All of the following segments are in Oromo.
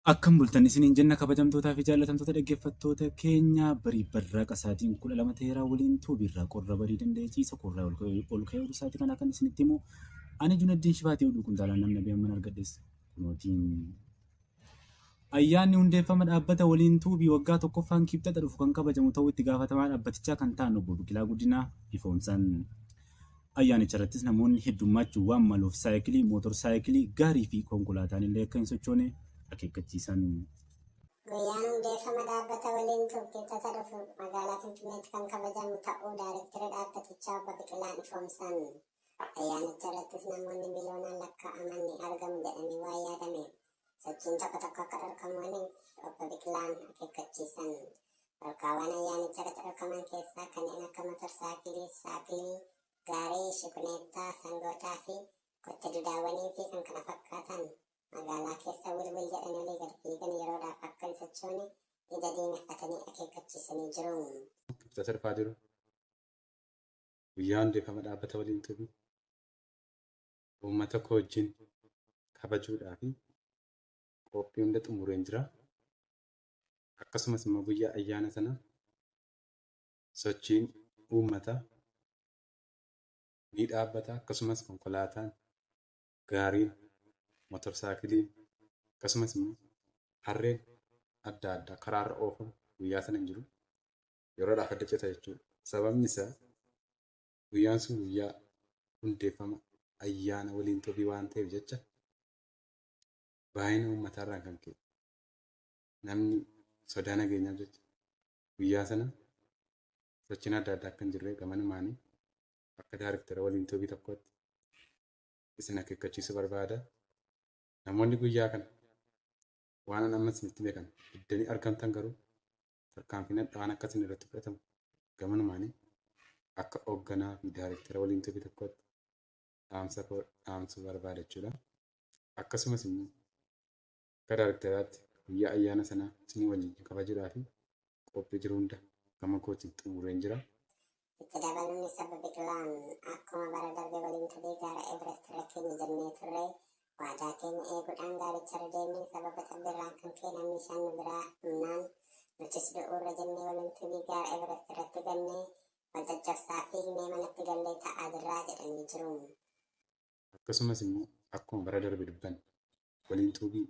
Akkam bultan isiniin jenna kabajamtootaa fi jaallatamtoota dhaggeeffattoota keenya barii barraaqa sa'aatiin 12 ta'eeraa waliin tuubiirraa qorra barii danda'e ciisa qorraa ol ka'ee oduu sa'aatii kanaa kan isinitti himu ani Junaddiin Shifaatii oduu kuntaalaan namna beeman argadhes kunootiin. Ayyaanni hundeeffama dhaabbata waliin tuubii waggaa tokkoffaan kibxata dhufu kan kabajamu ta'uu itti gaafatamaa dhaabbatichaa kan ta'an obbo Biqilaa Guddinaa ifoomsan. Ayyaanicha irrattis namoonni heddummaachuu waan maluuf saayikilii, mootor saayikilii, gaarii fi konkolaataan illee akka hin sochoone akeekkachiisan. Guyyaan hundeeffama dhaabbata Waliin Tube Kibxata dhufu magaalaa Finfinneetti kan kabajamu ta'uu Daayreektarri dhaabbatichaa obbo Biqilaan ifoomsan. Ayyaanicha irrattis namoonni miliyoonaan lakkaa'aman ni argamu jedhamee waan yaadameef sochiin tokko tokko akka dhorkamu obbo Biqilaan akeekkachiisan. Dhorkaawwan ayyaanicha irratti dhorkaman keessaa kanneen akka motor saayikilii, saakilii, gaarii, shikuneettaa, sangootaa fi kotte dudaawwanii fi kan kana fakkaatan magaalaa keessa wilwil jedhanii olii gad fiigan yeroodhaaf akka hin sochoone ija diimeffatanii akeekkachiisanii jiru. Kibxata dhufaa jiru guyyaa hundeeffama dhaabbata waliin tubii uummata koo wajjin kabajuudhaa fi qophii hunda xumureen jira. Akkasumas immoo guyyaa ayyaana sana sochiin uummataa ni dhaabbata. Akkasumas konkolaataan, gaariin, motorsaayikiliin akkasumas immoo harreen adda addaa karaarra oofamu guyyaa sana hin jiru. Yeroodhaaf adda cita jechuudha. Sababni isaa guyyaan sun guyyaa hundeeffama ayyaana waliin tubii waan ta'eef jecha baay'ina uummataarraan kan ka'e namni sodaa nageenyaaf jecha guyyaa sana sochiin adda addaa akka hin jirre gamanumaanii akka daariktara waliin tubii tokkotti isin akeekkachiisuu barbaada. Namoonni guyyaa kana waan an amma isinitti hime kana diddanii argamtan garuu tarkaanfiin hadhaa'aan akka isin irratti fudhatamu gamanumaanii akka hoogganaa fi daariktara waliin tubii tokkotti dhaamsa koo dhaamsuu barbaada jechuudha. Akkasumas immoo akka daariktaraatti guyyaa ayyaana sanaa isinii wajjin kabajuudhaa fi qophii jiru hunda gama kootiin xumureen jira. Itti dabaluunis obbo Biqilaan akkuma bara darbe waliin tubii gaara Everest irra keenya jennee turre waadaa keenya eeguudhaan gaaricharra deemnee sababa cabbiirraan kan ka'e namni shan nu biraa dhumnaan nutis du'uurra jennee waliin tubii gaara Everest irratti gannee wal caccabsaa fiignee manatti gallee taa'aa jirraa jedhanii jiru. Akkasumas immoo akkuma bara darbe dubbanne waliin tuubii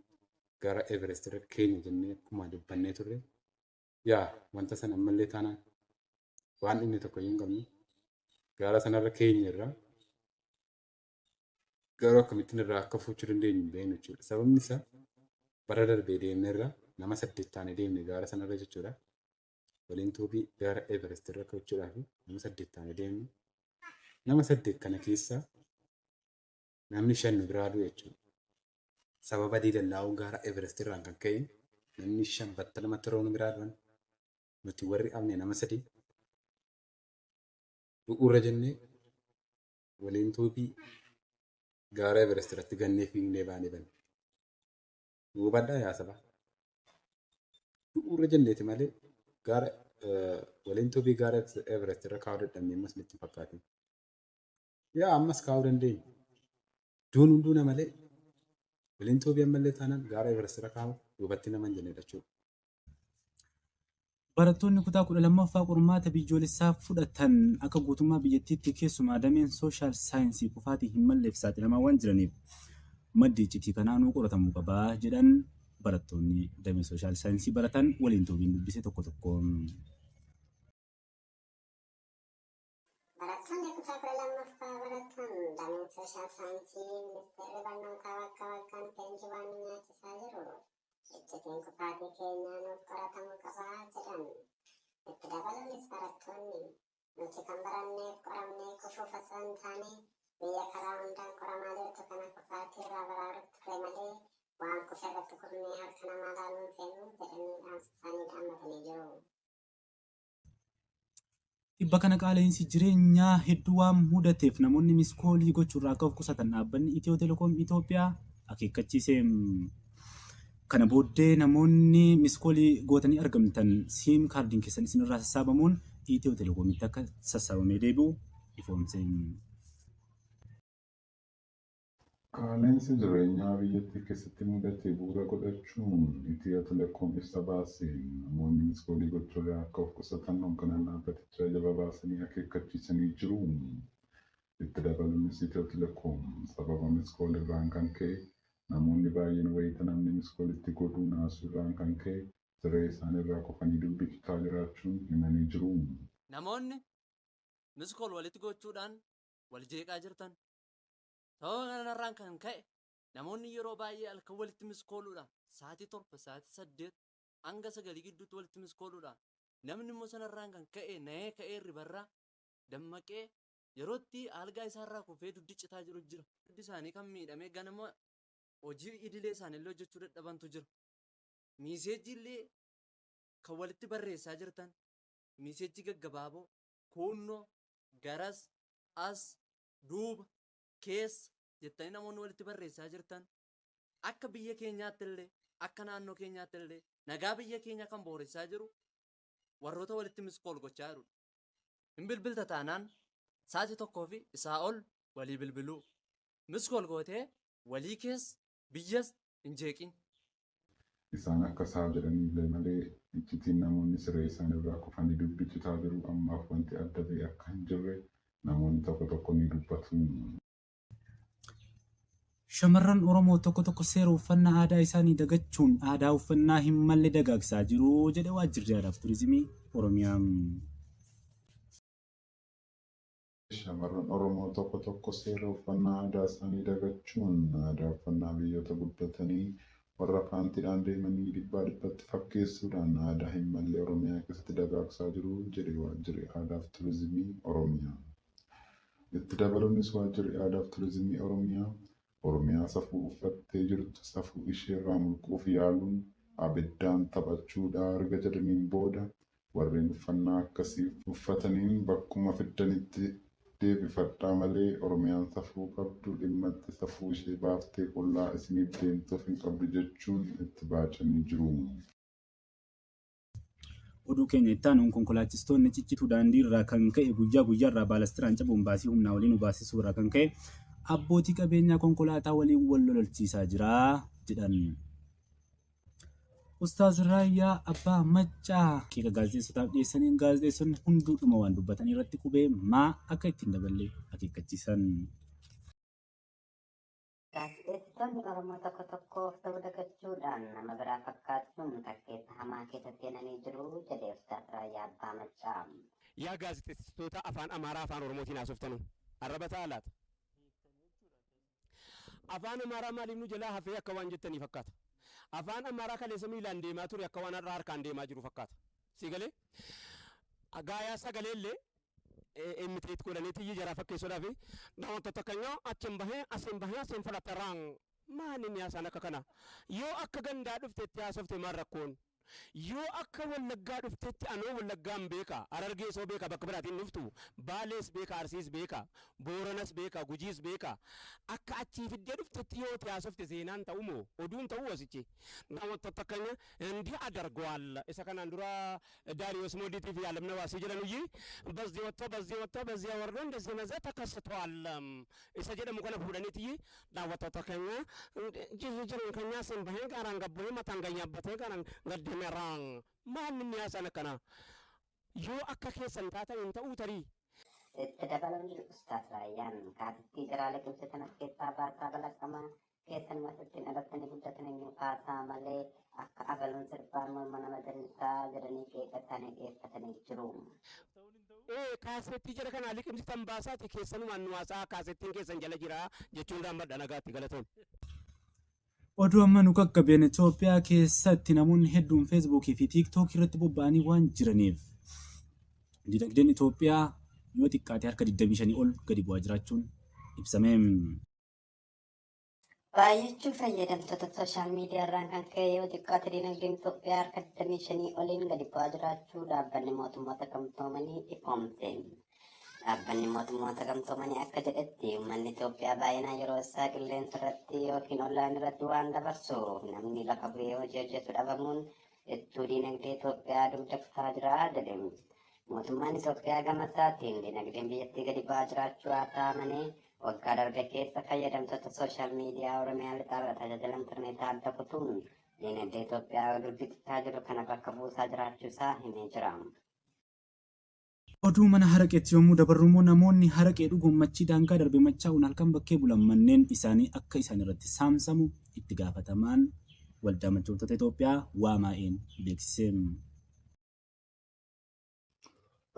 gaara Everest irra keenya jennee akkuma dubbannee turre yaa wanta sana ammallee taanaan waan inni tokko iyyuu hin qabne gaara sanarra keenya irraa garuu akkamittiin irraa akka fuuchuu dandeenyu hin beeknu jechuudha. Sababni isaa bara darbee deemne irraa nama 8 taanee deemne gaara sanarra jechuudha. Waliin tuubii gaara Everest irra kaa'uudhaaf nama 8 taanee deemne. Nama 8 kana keessaa namni 5 nu biraa du'e jechuudha. Sababa diilallaa'uu gaara Everest irraan kan ka'e namni 5 battalumatti yeroo nu biraa du'an nuti warri hafne nama 3 du'uurra jennee waliin tuubii gaara Everest irratti gannee fiignee baanee banne. Nu hubadhaa yaa sabaa. Du'uurra jenneeti malee gaara waliin tuubii gaara Everest irra kaa'uu dadhabnee ammas nutti hin fakkaatin. Yaa ammas kaa'uu dandeenya. Duun hunduuna malee waliin tuubii ammallee taanaan gaara Everest irra kaa'uu duubatti nama hin jennedha jechuudha. Barattoonni kutaa 12ffaa qormaata biyyoolessaa fudhatan akka guutummaa biyyattiitti keessumaa dameen sooshaal saayinsii kufaatii hin malleef saaxilamaa waan jiraniif maddi iccitii kanaa nuu qoratamuu qaba jedhan barattoonni damee sooshaal saayinsii baratan waliin tuubiin dubbise tokko tokko. Barattoonni kutaa 12ffaa baratan dameen sooshaal saayinsii ministeerri barnootaa waggaa waggaan leenjii waan nu nyaachisaa jiruuf iccitiin kufaatii keenyaa nuuf qoratamuu qaba jedhan. Itti dabaluunis barattoonni nuti kan baranneef qoramnee kufuuf osoo hin taane biyya karaa hundaan qoramaa jirtu kana kufaatii irraa baraaruuf ture malee waan kufe irratti kufnee harka namaa laaluu hin feenu jedhanii dhaamsa isaanii dhaammatanii jiru. Dhibba kana qaala'insi jireenyaa hedduu waan mudateef namoonni miskoolii gochuurraa akka of qusatan dhaabbanni Itiyoo Telekoom Itoophiyaa akeekkachiise. Kana booddee namoonni miskoolii gootanii argamtan siim kaardiin keessan isinirraa sassaabamuun Itiyoo Telekoomitti akka sassaabamee deebi'u ifoomse. Qaala'insi jireenyaa biyyattii keessatti mudate bu'uura godhachuun Itiyoo Telekoom ibsa baaseen namoonni miskoolii gochuurraa akka of qusatan hoogganaan dhaabbatichaa jaba baasanii akeekkachiisanii jiru. Itti dabaluunis Itiyoo Telekoom sababa miskoolirraan kan ka'e namoonni baay'een wayita namni miskoolitti godhuu naasuurraan kan ka'e siree isaaniirraa kufanii dubbi citaa jiraachuun himanii jiru. Namoonni missed call walitti gochuudhaan wal jeeqaa jirtan, sababa kanarraan kan ka'e namoonni yeroo baay'ee halkan walitti missed calluudhaan sa'aatii 7, sa'aatii 8 hanga 9 gidduutti walitti missed calluudhaan, namni immoo sanarraan kan ka'e na'ee ka'ee ribarraa dammaqee yerootti algaa isaarraa kufee dugdi citaa jiru jira. Dugdi isaanii kan miidhamee ganama hojii idilee isaaniillee hojjechuu dadhabantu jira. Message illee kan walitti barreessaa jirtan, message gaggabaaboo kuunnoo garas as duuba keessa jettanii namoonni walitti barreessaa jirtan, akka biyya keenyaatti illee akka naannoo keenyaatti illee nagaa biyya keenya kan booressaa jiru warroota walitti missed call gochaa jirudha. Hin bilbilta taanaan sa'aatii 1 fi isaa ol walii bilbiluu. Missed call gootee walii keessa biyyas hin jeeqin. Isaan akka isaa jedhanillee malee iccitiin namoonni siree isaaniirraa kufanii dubbi citaa jiru ammaaf wanti adda ta'e akka hin jirre namoonni tokko tokko ni dubbatu. Shamarran Oromoo tokko tokko seera uffannaa aadaa isaanii dagachuun aadaa uffannaa hin malle dagaagsaa jiru jedhe waajjirri aadaa fi turizimii Oromiyaa. Shamarran Oromoo tokko tokko seera uffannaa aadaa isaanii dagachuun aadaa uffannaa biyyoota guddatanii warra paantiidhaan deemanii dhibbaa dhibbatti fakkeessuudhaan aadaa hin malle Oromiyaa keessatti dagaagsaa jiru jedhe waajjirri aadaa fi turizimii Oromiyaa. Itti dabaluunis waajjirri aadaa fi turizimii Oromiyaa Oromiyaa safuu uffattee jirtu safuu isheerraa mulquuf yaaluun abiddaan taphachuudha erga jedhaniin booda, warreen uffannaa akkasii uffataniin bakkuma fiddanitti deebifadhaa malee Oromiyaan safuu qabdu dhimma itti safuu ishee baaftee qullaa isiniif deemtuuf hin qabdu jechuun itti baacanii jiru. Oduu keenya itti aanuun, konkolaachistoonni ciccituu daandii irraa kan ka'e guyyaa guyyaarraa baalastiraan cabuun baasii humnaa waliin baasisuu irraa kan ka'e abbootii qabeenyaa konkolaataa waliin wal lolchiisaa jira jedhan. Ustaaz Raayyaa Abbaa Maccaa qiqa gaazexeessotaaf dhiyeessaniin gaazexeessonni hunduudhuma waan dubbatan irratti qubee maa akka ittiin daballee akeekkachiisan. Gaazexeessitoonni Oromoo tokko tokko of ta'uu dagachuudhaan nama biraa fakkaachuun takkeessa hamaa keessa seenanii jiru jedhe Ustaaz Raayyaa Abbaa Maccaa. Yaa gaazexeessitoota afaan Amaaraa afaan Oromootiin haasoftanu, arraba ta'a laata? Afaan Amaaraa maaliif nu jalaa hafee akka waan jettanii fakkaata. Afaan Amaaraa kaleessa miilaan deemaa ture akka waan har'a harkaan deemaa jiru fakkaata. Si galee? Gaayaa sagalee illee imitate godhanii tiyyi jaraa fakkeessuudhaaf namoota tokko achiin bahee asiin bahee asiin fudhatarraan maal inni haasaan akka kana? Yoo akka gandaa dhuftetti haasofte maal rakkoon? Yoo akka Wallaggaa dhuftetti, anoo Wallaggaan beeka, Harargeessoo beeka, bakka biraatiin dhuftu Baalees beeka, Arsiis beeka, Booranas beeka, Gujiis beeka, akka achii fiddee dhuftetti yoo haasofte seenaan ta'u moo oduun ta'uu asichi namoota tokko እንዲህ አደርገዋል isa kanaan dura ዳሪዮስ ሞዲቲ fi Alamna Waasii jedhan uyyi በዚህ ወጥቶ በዚህ ወጥቶ በዚያ ወርዶ እንደዚህ ነዘ ተከስቷል isa jedhamu kana fuudhaniiti daawwattoota keenya jiru jiru keenya sin bahee gaaraan gabbu'ee mataan gayyaabbatee gaaraan gaddeemerraan maal inni haasaan akkana yoo akka keessan taatan hin ta'uu tarii. Itti dabaluun Ustaaz Raayyaan kaasittii jaraa liqimsitan of keessaa baasaa, balaqamaa keessanuma sittiin dhalatanii guddatanii kaasaa malee akka abaluun sirbaan morma nama diriirsaa jedhanii qeeqa isaanii dhiyeeffatanii jiru. Ee, kaasettii jara kanaa liqimsitan baasaati keessanumaan nu haasaa, kaasettiin keessan jala jira jechuun raammadha. Nagaatti, galatoon. Oduu amma nu qaqqabeen, Itoophiyaa keessatti namoonni hedduun Feesbuukii fi Tiiktookii irratti bobba'anii waan jiraniif dinagdeen Itoophiyaa yoo xiqqaate harka 25 ol gadi bu'aa jiraachuun ibsame. Baay'achuu fayyadamtoota social media irraan kan ka'e yoo xiqqaate dinagdeen Itoophiyaa harka 25 oliin gadi bu'aa jiraachuu dhaabbanni mootummoota gamtoomanii ifoomse. Dhaabbanni mootummoota gamtoomanii akka jedhetti, uummanni Itoophiyaa baay'inaan yeroo isaa qilleensa irratti yookiin online irratti waan dabarsuuf namni lafa bu'ee hojii hojjetu dhabamuun ittuu dinagdee Itoophiyaa dugda kutaa jira jedhe. Mootummaan Itoophiyaa gama isaatiin dinagdeen biyyattii gadi bu'aa jiraachuu haa amanee waggaa darbe keessa fayyadamtoota sooshaal miidiyaa Oromiyaa lixaarra tajaajila intarneetaa adda kutuun dinagdee Itoophiyaa gurguddachaa jiru kana bakka buusaa jiraachuu isaa himee jira. Oduu mana haraqeetti yommuu dabarru immoo namoonni haraqee dhuguun machii daangaa darbe machaa'uun halkan bakkee bulan manneen isaanii akka isaan irratti saamsamu itti gaafatamaan waldaa machooftoota Itoophiyaa waamaa'een beeksise.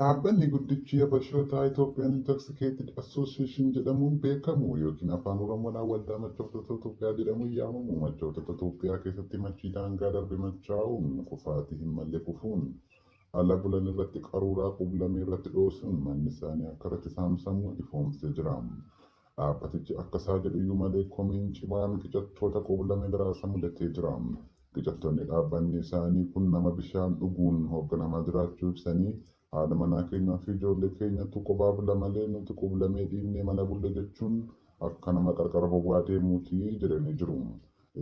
Dhaabbanni guddichi Habashootaa Ethiopian Intoxicated Association jedhamuun beekamu yookiin afaan Oromoodhaan Waldaa Machooftoota Itoophiyaa jedhamuun yaamamu machooftoota Itoophiyaa keessatti machii daangaa darbe machaa'uun kufaatii hin malle kufuun ala bulan irratti qaruuraa qublamee irratti dhoosuun manni isaanii akka irratti saamsamu ifoomsee jira. Dhaabbatichi akka isaa jedhuyyuu malee komiin cimaan qicattoota qublamee biraa isa mudatee jira. Qicattoonni dhaabbanni isaanii kun nama bishaan dhuguun hoogganamaa jiraachuu ibsanii haadha manaa keenyaa fi ijoollee keenyatu kophaa bula malee nuti qublamee dhiibnee mana bulle jechuun akka nama qarqara bowwaa deemuuti jedhanii jiru.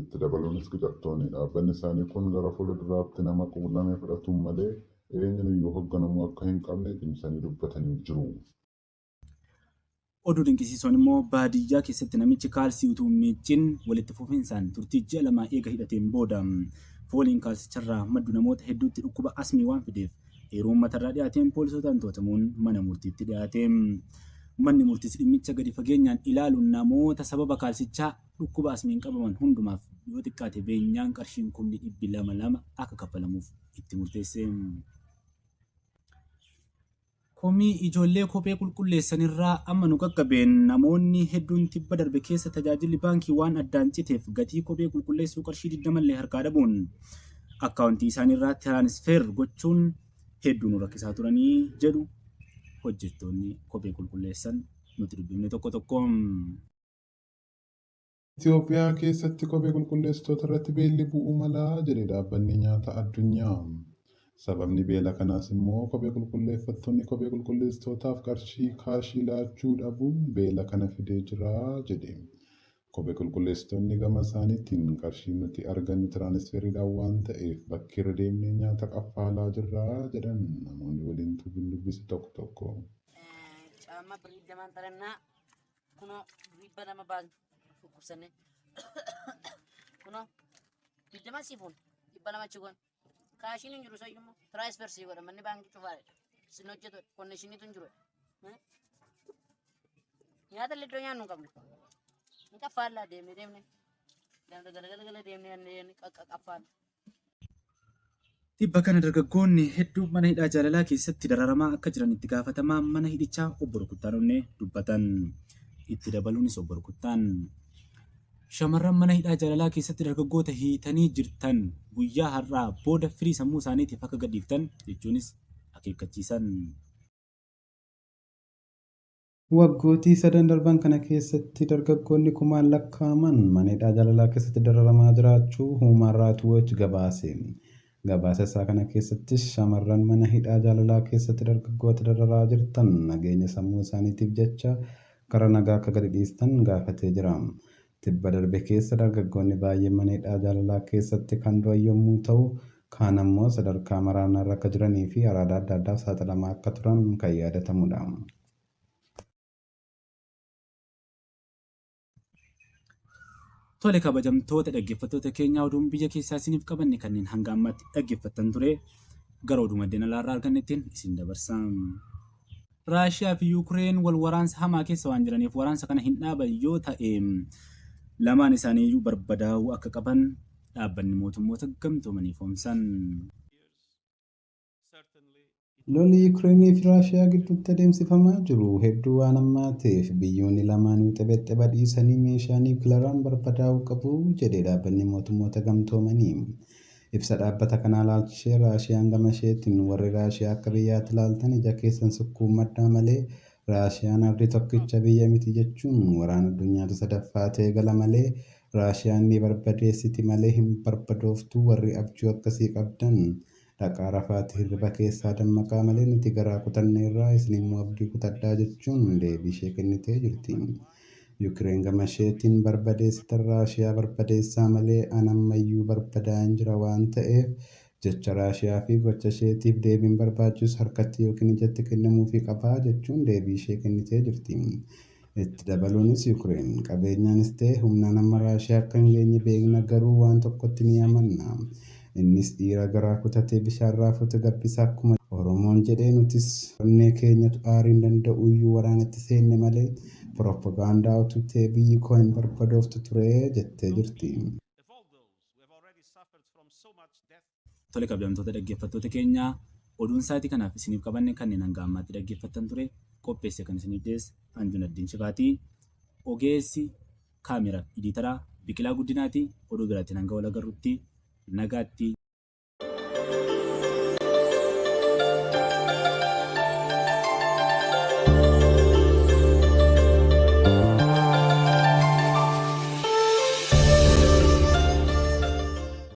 Itti dabaluunis qicattoonni dhaabbanni isaanii kun gara fuula duraatti nama qublamee fudhatuun malee eenyuun hoogganamuu akka hin qabne cimsanii dubbatanii jiru. Oduu dinqisiisoon immoo baadiyyaa keessatti namichi kaalsii utuu hin miicin walitti fufinsaan turtii ji'a lamaa eega hidhateen booda fooliin kaalsicharraa maddu namoota hedduutti dhukkuba asmii waan fideef yeroo uummatarraa dhiyaateen poolisootaan to'atamuun mana murtiitti dhiyaate. Manni murtiis dhimmicha gadi fageenyaan ilaaluun namoota sababa kaalsichaa dhukkuba asmiin qabaman hundumaaf yoo xiqqaate beenyaan qarshiin 200,000 akka kaffalamuuf itti murteesse. Komii ijoollee kophee qulqulleessanirraa amma nu qaqqabeen namoonni hedduun tibba darbe keessa tajaajilli baankii waan addaan citeef gatii kophee qulqulleessuu qarshii 20 illee harkaa dhabuun akkaawuntii isaaniirraa tiraanisfeer gochuun hedduu nu rakkisaa turanii jedhu hojjettoonni kophee qulqulleessan nuti dubbifne tokko tokko. Itoophiyaa keessatti kophee qulqulleessitoota irratti beelli bu'uu malaa jedhe dhaabbanni nyaata addunyaa. Sababni beela kanaas immoo kophee qulqulleeffattoonni kophee qulqulleessitootaaf qarshii kaashii laachuu dhabuun beela kana fidee jira jedhe. Kophee qulqulleessitoonni gama isaaniitiin qarshii nuti argannu tiraanisferiidhaan waan ta'eef bakki irra deemnee nyaata qaffaalaa jirra jedhan namoonni waliin dubbise tokko tokko. Caammaa birrii jamaan xarannaa kunoo 200 baasne dhukkubsanne kunoo 20 siifuun 200 achi goon kaashiin hin jiru sayyummoo tiraansfer sii godha manni baankii cufaadha sin hojjetu konneeshiniitu hin jiru nyaata illee iddoo nyaannu hin qabnu hin qaffaallaa deemne deemne galgala galgala deemne qaffaalla. Tibba kana dargaggoonni hedduu mana hidhaa jaalalaa keessatti dararamaa akka jiran itti gaafatamaa mana hidhichaa obbo Rukuttaan Onnee dubbatan. Itti dabaluunis obbo Rukuttaan shamarran mana hidhaa jaalalaa keessatti dargaggoota hiitanii jirtan guyyaa har'aa booda firii sammuu isaaniitiif akka gadhiiftan jechuunis akeekkachiisan. Waggootii sadan darban kana keessatti dargaggoonni kumaan lakkaa'aman mana hidhaa jaalalaa keessatti dararamaa jiraachuu Human Rights Watch gabaase. Gabaasa isaa kana keessattis shamarran mana hidhaa jaalalaa keessatti dargaggoota dararaa jirtan nageenya sammuu isaaniitiif jecha karaa nagaa akka gadi dhiistan gaafatee jira. Tibba darbe keessa dargaggoonni baay'een mana hidhaa jaalalaa keessatti kan du'an yommuu ta'u, kaan ammoo sadarkaa maraanarra akka jiranii fi araada adda addaaf saaxilamaa akka turan kan yaadatamudha. Tole kabajamtoota dhaggeeffattoota keenyaa oduun biyya keessaa isiniif qabanne kanneen hanga ammaatti dhaggeeffattan ture gara oduu maddeen alaarraa argannettiin isin dabarsa. Raashiyaa fi Yuukireen wal waraansa hamaa keessa waan jiraniif waraansa kana hin dhaaban yoo ta'e lamaan isaanii iyyuu barbadaa'uu akka qaban dhaabbanni mootummoota gamtoomanii ifoomsan. Lolli Yuukireenii fi Raashiyaa gidduutti adeemsifamaa jiru hedduu waan hammaateef biyyoonni lamaanuu xebexxeba dhiisanii meeshaa niwukilaraan barbadaa'uu qabu jedhe dhaabbanni mootummoota gamtoomanii. Ibsa dhaabbata kanaa ilaalchisee Raashiyaan gama isheetiin warri Raashiyaa akka biyyaatti ilaaltan ija keessan sukkuummadhaa malee Raashiyaan ardii tokkicha biyya miti jechuun waraana addunyaatu sadaffaa ta'e gala malee Raashiyaan ni barbadeessiti malee hin barbadooftu warri abjuu akkasii qabdan dhaqaa rafaatti hirriba keessaa dammaqaa malee nuti garaa kutanneerraa isin immoo abdii kutadhaa jechuun deebii ishee kennitee jirti. Yuukireen gama isheetiin barbadeessitan Raashiyaa barbadeessaa malee an ammayyuu barbadaa'an jira waan ta'eef Jecha Raashiyaa fi gocha isheetiif deebiin barbaachisu harkatti yookiin ijatti kennamuufii qaba jechuun deebii ishee kennitee jirti. Itti dabaluunis Yukireen qabeenyaanis ta'e humnaan amma Raashiyaa akka hin geenye beekna, garuu waan tokkotti ni amanna. Innis dhiira garaa kutatee bishaan raafuutu gabbisa akkuma Oromoon jedhee, nutis onnee keenyatu aariin danda'uyyuu waraanatti seenne malee pirooppogaandaa utuu ta'ee biyyi koo hin barbadooftu ture jettee jirti. Tole, kabajamtoota dhaggeeffattoota keenyaa, oduun sa'aatii kanaaf isiniif qabanne kanneen hanga ammaatti dhaggeeffattan ture. Qopheesse kan isiniif dhiyeesse Anjunaddiin Shifaatii. Ogeessi kaameraa fi ediitaraa Biqilaa Guddinaati. Oduu biraatiin hanga wal agarrutti nagaatti.